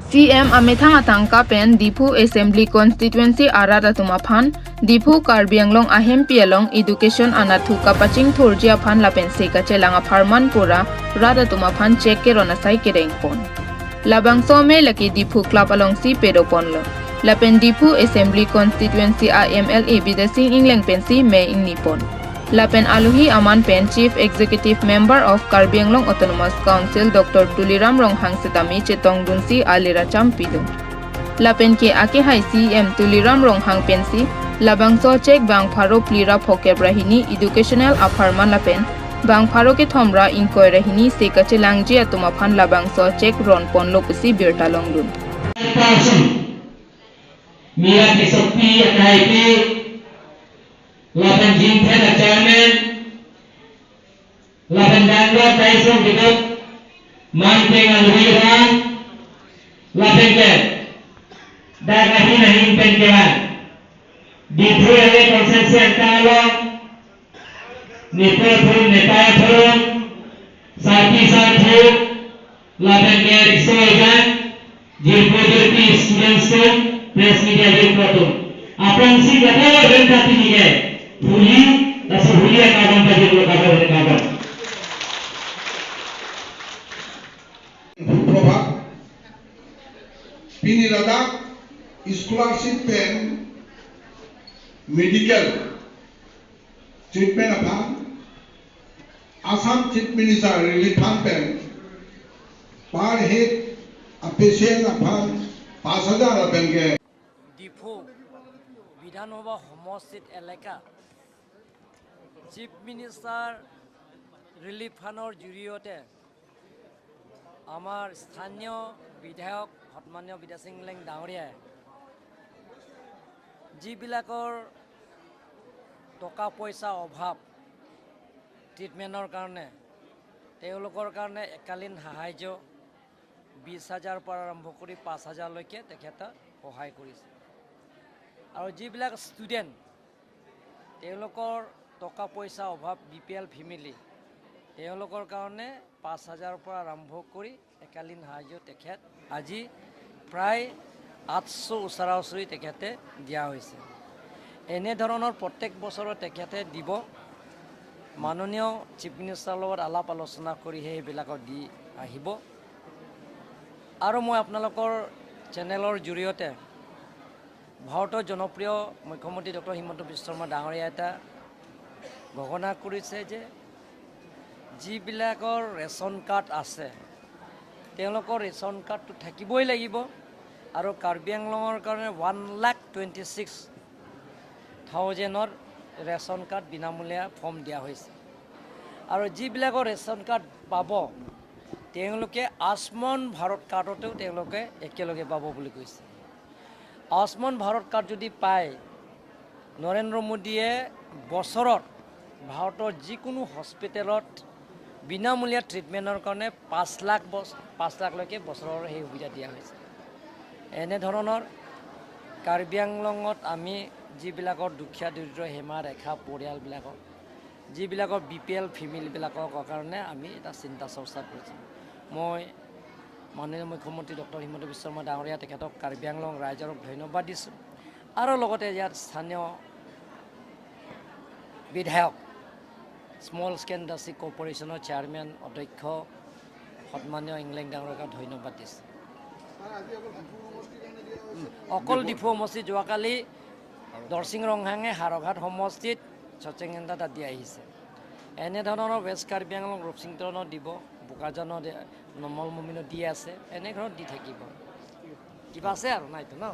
CM Amethang atangka pen Diphu Assembly Constituency arada tumaphan Diphu Karbi Anglong ahem pialong education anathu kapaching thurjia phan lapen seka chelanga pharman pura rada tumaphan check ke ronasai kereng pon labang so me laki Diphu club along si pedo ponlo lapen Diphu Assembly Constituency a MLA Bidasing Ingleng pensi me ingnipon lapen aluhi aman pen Chief Executive Member of Karbi Anglong Autonomous Council Dr. Tuliram Ronghang Setami Chetong Dunsi Alira Champido lapen ke ake hai CM Tuliram Ronghang pensi labangso check bang pharo plira phokebrahini educational apharman lapen bang pharo ke thomra inquiry se kache langji atumaphan labangso check ron pon lopusi birta longdun Mira ki Sakti Akai Lapan Jingthen Chairman Lapan Dangwa Taisong Kitok Manteng Alwiran Lapan Ke Dagahi Nahin Penkewan Diphu Ale Consensi Angkalong Nepal Phun Nepal Phun Sarki Sarthu Lapan Ke Rikso Ejan Jirpo Jirpi Students Press Media Jirpo Apang si gata rentati niye Huli rasa huli kawan tadi lo kawan kawan. Prabha, Pini Ladakh scholarship pen medical treatment aphan Assam Chief Minister Relief Fund pen per head a patient aphan 5000 apen ke Diphu বিধানসভা সমষ্টিত এলেকা chief minister relief ফাণ্ডৰ জৰিয়তে আমাৰ স্থানীয় বিধায়ক সন্মানীয় বিদ্যাসিং লেং ডাঙৰীয়াই যিবিলাকৰ টকা পইচা অভাৱ ট্ৰিটমেণ্টৰ কাৰণে তেওঁলোকৰ কাৰণে একালীন সাহাৰ্য 20,000 পৰা আৰম্ভ কৰি 5,000লৈকে তেখেতে সহায় কৰিছে। আৰু যিবিলাক ষ্টুডেণ্ট তেওঁলোকৰ টকা পইচা অভাৱ বি পি এল ফেমিলি তেওঁলোকৰ কাৰণে 5,000 পৰা আৰম্ভ কৰি একালীন সাহাৰ্য তেখেত আজি প্ৰায় 800 ওচৰা ওচৰি তেখেতে দিয়া হৈছে। এনেধৰণৰ প্ৰত্যেক বছৰত তেখেতে দিব। মাননীয় চিফ মিনিষ্টাৰৰ লগত আলাপ আলোচনা কৰি সেইবিলাকত দি আহিব। আৰু মই আপোনালোকৰ চেনেলৰ জৰিয়তে ভাৰতৰ জনপ্ৰিয় মুখ্যমন্ত্ৰী ডক্টৰ হিমন্ত বিশ্ব শৰ্মা ডাঙৰীয়া এটা ঘোষণা কৰিছে যে যিবিলাকৰ ৰেচন কাৰ্ড আছে তেওঁলোকৰ ৰেচন কাৰ্ডটো থাকিবই লাগিব আৰু কাৰ্বি আংলঙৰ কাৰণে 1,26,000 ৰেচন কাৰ্ড বিনামূলীয়া ফৰ্ম দিয়া হৈছে। আৰু যিবিলাকৰ ৰেচন কাৰ্ড পাব তেওঁলোকে আয়ুষ্মান ভাৰত কাৰ্ডতেও তেওঁলোকে একেলগে পাব বুলি কৈছে। আয়ুষ্মান ভাৰত কাৰ্ড যদি পায় নৰেন্দ্ৰ মোদীয়ে বছৰত ভাৰতৰ যিকোনো হস্পিটেলত বিনামূলীয়া ট্ৰিটমেণ্টৰ কাৰণে 5 লাখলৈকে বছৰৰ সেই সুবিধা দিয়া হৈছে। এনেধৰণৰ কাৰ্বি আংলঙত আমি যিবিলাকৰ দুখীয়া দৰিদ্ৰ সীমা ৰেখা পৰিয়ালবিলাকক যিবিলাকৰ বি পি এল ফেমিলিবিলাকৰ কাৰণে আমি এটা চিন্তা চৰ্চা কৰিছোঁ। মই মাননীয় মুখ্যমন্ত্ৰী ডক্টৰ হিমন্ত বিশ্ব শৰ্মা ডাঙৰীয়া তেখেতক কাৰ্বি আংলং ৰাইজৰক ধন্যবাদ দিছোঁ। আৰু লগতে ইয়াত স্থানীয় বিধায়ক স্মল স্কেল ইণ্ডাষ্ট্ৰী কৰ্পৰেশ্যনৰ চেয়াৰমেন অধ্যক্ষ সন্মানীয় ইংলেং ডাঙৰীয়াক ধন্যবাদ দিছোঁ। অকল ডিফু সমষ্টি যোৱাকালি দৰচিং ৰংহাঙে হাৰঘাট সমষ্টিত চচেঙেন্দা তাত দি আহিছে। এনেধৰণৰ ৱেষ্ট কাৰ্বি আংলং ৰূপসিংটনত দিব, বোকাজানত নমল মমিনত দি আছে, এনেধৰণৰ দি থাকিব। কিবা আছে আৰু নাইতো ন?